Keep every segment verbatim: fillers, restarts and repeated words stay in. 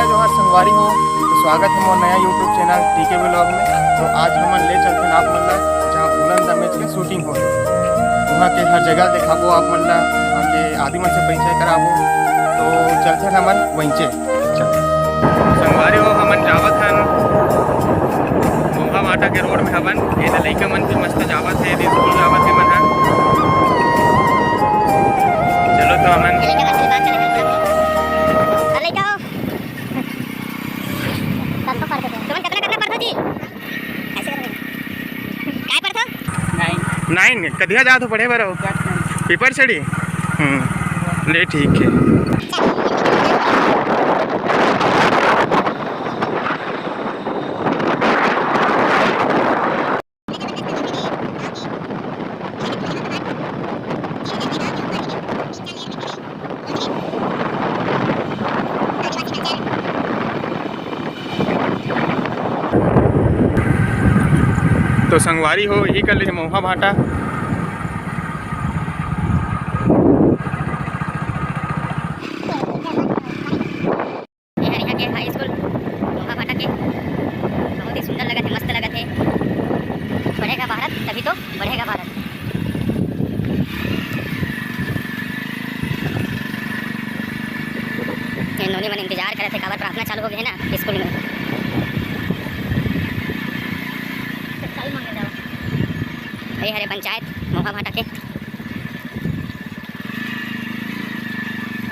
जोहार संगवारी हो, तो स्वागत हे मोर नया YouTube चैनल टीके व्लॉग में। तो आज हमन ले चलथन आप मन ला जहाँ भूलन द मैच के शूटिंग होय, वहाँ के हर जगह देखाबो आप मन ला, वहाँ के आदमी मन से परिचय कराबो। तो चलथन हमन वहींचे। चल। संगवारी हो, हमन जावत हन मोहा भाटा के रोड में हवन। ये लइका मन भी मस्त जावत हे, ये स्कूल जावत हे मन ह। चलो तो हमन तुमन कतना, कतना पढ़थो जी? ऐसे करो। काय पढ़थो? नाइन। नाइन, कतिहा जात हो पढ़े बर हो? पीपर छड़ी? हम्म, ले ठीक है। तो संगवारी हो, यही कर लीजिए मोहा भाटा। ये हर यहाँ के हाई स्कूल मोहा भाटा के, बहुत ही सुंदर लगत हे, मस्त लगत हे। बढ़ेगा भारत, तभी तो बढ़ेगा भारत। ये नोनी मन इंतजार करत हे, काबर प्रार्थना चालू हो गए हे ना स्कूल में। ये हरे पंचायत मोहा भाटा के,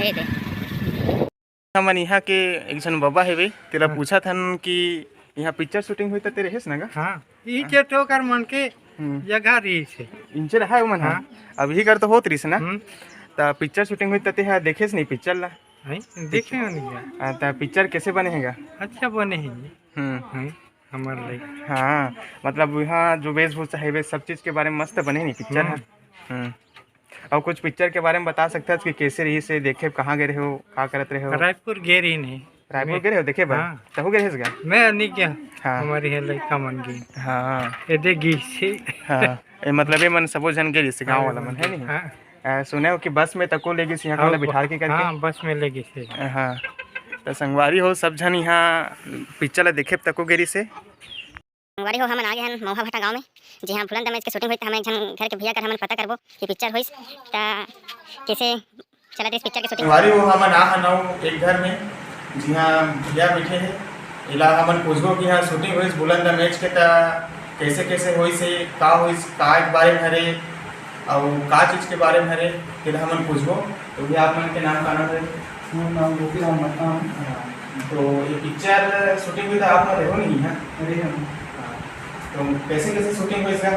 ये दे। हमन इहाँ के एक झन बबा हेवे, तेला हाँ। पूछत हन कि इहाँ पिक्चर शूटिंग होई त ते रहेस ना गा? हाँ, ई हाँ। के ठोकर मन के हम्म। जगह रहिस हे। इंचे रहा उमन ह? हाँ। अब इही कर तो होत रहिस ना? हम्म। त पिक्चर शूटिंग होई त ते ह देखेस नहीं पिक्चर ला? नहीं, देखे हो नहीं यार। हाँ, त पिक्चर कैसे बने हे गा? अच्छा बने हे जी। हम्म। हाँ, हमार लाइक। हाँ, मतलब यहाँ जो वेशभूषा हेवे, सब चीज के बारे में मस्त बने नहीं पिक्चर ह? हम्म। हम्म। अउ कुछ पिक्चर के बारे में बता सकथस कि कैसे रहिस हे, देखे कहाँ गए रहे हो, का करत रहे हो? रायपुर गे रहिन हे। रायपुर मैं गे रहे हो देखे बर? हाँ। तहू गे रहेस गा? मैं नहीं गया। हाँ। हमारी है लइका मन गे। हाँ। ये दे गिस हे। हाँ। ए, मतलब ये मन सबो झन गे रहिस हे, गाँव हाँ, वाला मन, है नहीं? हाँ। अ, सुने हो कि बस में तको ले गिस हे, यहाँ हाँ, कोला बिठार के करके? हाँ, बस में ले गिस हे। हाँ। त संगवारी हो, सब झन यहाँ पिक्चर ला देखे तको गे रहिस हे। संगवारी हो, हमन आ गे हन मऊहा भाटा गांव में, जिहां भूलन द मैच के शूटिंग होइस। त हमन एक झन घर के भैया कर हमन पता करबो कि पिक्चर होइस त कैसे चलत रहिस पिक्चर के शूटिंग। संगवारी हो, हमन आ हन अउ एक घर में, जिहां भैया बैठे हे। एला हमन पूछबो कि हां शूटिंग होइस भूलन द मैच के, त कैसे कैसे होइस हे, का होइस, का के बारे में हरे, अउ का चीज के बारे में हरे, तेला हमन पूछबो। तो भैया, आप मन के नाम का नाम हरे? मोर नाम गोपीराम मतान। हाँ, तो ये पिक्चर शूटिंग भी तो आप मन रहो नहीं है? अरे हम। हाँ, तो कैसे कैसे शूटिंग होइस गा?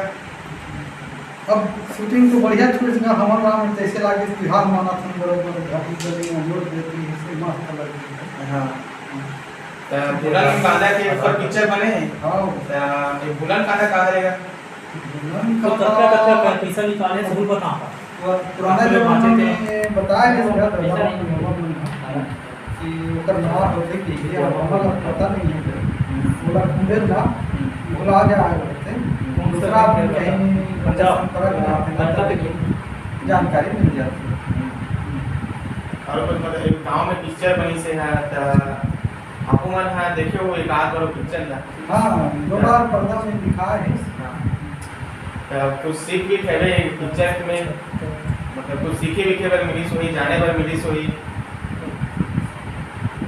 अब शूटिंग तो बढ़िया होइस गा, हमर नाम जैसे लागे तिहार माना थन बड़े बड़े घाटी गली में जोर देती है, से मस्त लगे। हाँ। त भूलन कांदा के ऊपर पिक्चर बने हे। हाँ। त ये भूलन कांदा का हरे गा? भूलन तो कांदा कतका कतका पैसा निकाले, सब बता। वो पुराना जमाना में बताए गए थे, पैसा नहीं। कि ओकर नाम होथे कि ये हमला पता नहीं है। ओला ढूंढे ला भुला जाए होथे। दूसरा आदमी कहीं पंजाब संपर्क में आथे, पंजाब के जानकारी मिल जाती है। और कुछ मतलब एक गांव में पिक्चर बनी से है, त आपो मन हा देखे हो एक आध बार पिक्चर ला? हाँ, दो बार पर्दा में दिखा है। हाँ। त कुछ सीख भी खेले पिक्चर में, मतलब कुछ सीखे विखे बर मिलिस होही, जाने बर मिलिस होही।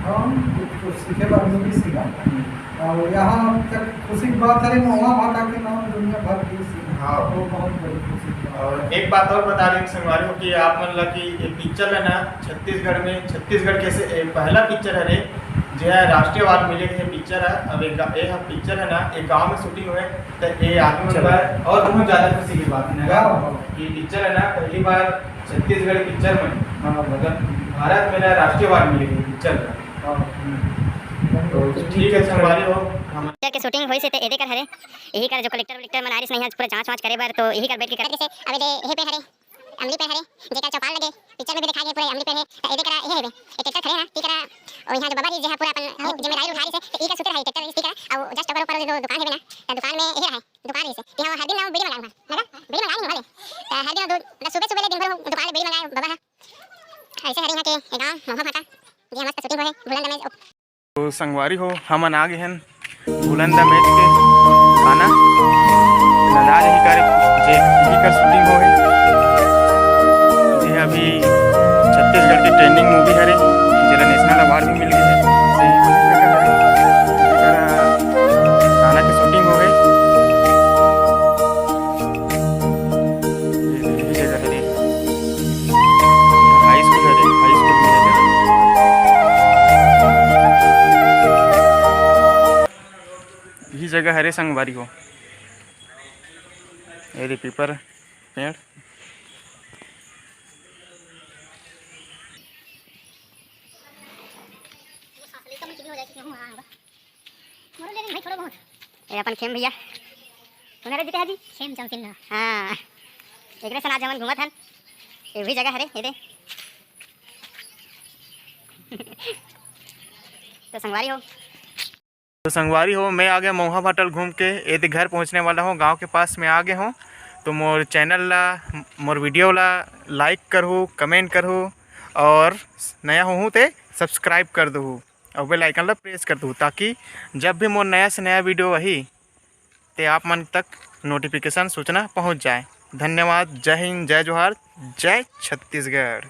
हाँ, कुछ, कुछ सीखे बर मिलिस ही ना। हम्म। और यहाँ तक खुशी की बात है, महुआ भाटा के नाम दुनिया भर की सी। हाँ। वो बहुत बड़ी खुशी की बात। और एक बात और बता दें संगवारी हो कि आप मन ला कि ये पिक्चर है ना छत्तीसगढ़ में, छत्तीसगढ़ के से, ए, पहला पिक्चर हरे, जे है राष्ट्रीय अवार्ड मिले के पिक्चर है। अब एक गा-, ये पिक्चर है ना, एक गांव में शूटिंग हुए, त ये आदमी मन बर और बहुत ज्यादा खुशी की बात है ना, हाँ। ये पिक्चर है ना, पहली बार छत्तीसगढ़ पिक्चर में, हाँ। मतलब भारत में ना राष्ट्रीय अवार्ड मिले के पिक्चर का। हाँ। हम्म। तो ठीक है, संगवारी हो, हम पिक्चर के शूटिंग होइस हे ते एदे कर हरे, यही कर जो कलेक्टर वलेक्टर मन आरिस नहीं है पूरा जांच वांच करे बर, तो यही कर बैठ के कर। जैसे अब ये, ये पे हरे, अमली पे हरे, जेकर चौपाल लगे, पिक्चर में भी दिखा गए पूरे अमली पे है, तो एदे करा ये है बे, ये ट्रैक्टर खड़े ना, ठीक करा, और यहाँ जो बाबा जी जे है पूरा अपन हाँ। जिम्मेदारी उठा रही से, तो ई का सुते रही ट्रैक्टर रही, ठीक करा, और जस्ट ओकर ऊपर जो दुकान है ना, तो दुकान में ये है, दुकान रही से, कि हाँ, हर दिन ना बीड़ी मंगाए हुआ, लगा? बीड़ी मंगाए नहीं हुआ रे। तो हर दिन दो, मतलब सुबह सुबह ले दिन भर वो दुकान ले बीड़ी मंगाए बाबा है। ऐसे हरे यहाँ के, ये गाँव, मोहा भाटा, जी मस्त शूटिंग हुआ है, भूलन दमेज। तो संगवारी हो, हमन आ गे हन बुलंदा मैच के गाना लदा जही करे, जे इही कर शूटिंग होहे, जे अभी छत्तीसगढ़ के ट्रेंडिंग मूवी हरे, जेला नेशनल अवार्ड भी मिल गे हे। तो ये वही जगह हरे, जेकर गाना के शूटिंग होहे। ये, ये जगह हरे, हाई स्कूल हरे, हाई स्कूल भी हरे। यही जगह हरे संगवारी हो, ये दे पीपर पेड़। मोरो ले लेन भाई थोड़ा बहुत। ये अपन खेम भैया। कौन हरे जीते हाजी? खेम चंद सिन्हा। हाँ। एकरे से आज हमन घूमत हन। ये वही जगह हरे, ये दे। तो संगवारी हो। तो संगवारी हो, मैं आ गया मऊहा भाटल घूम के, ये दे घर पहुँचने वाला हूँ, गाँव के पास में आ गया हूँ। तो मोर चैनल ला, मोर वीडियो ला लाइक करहू, कमेंट करहू और नया होहू ते सब्सक्राइब कर दहू और बेल आइकन ला प्रेस कर दहू, ताकि जब भी मोर नया से नया वीडियो आही ते आप मन तक नोटिफिकेशन सूचना पहुँच जाए। धन्यवाद। जय हिंद, जय जोहार, जय छत्तीसगढ़।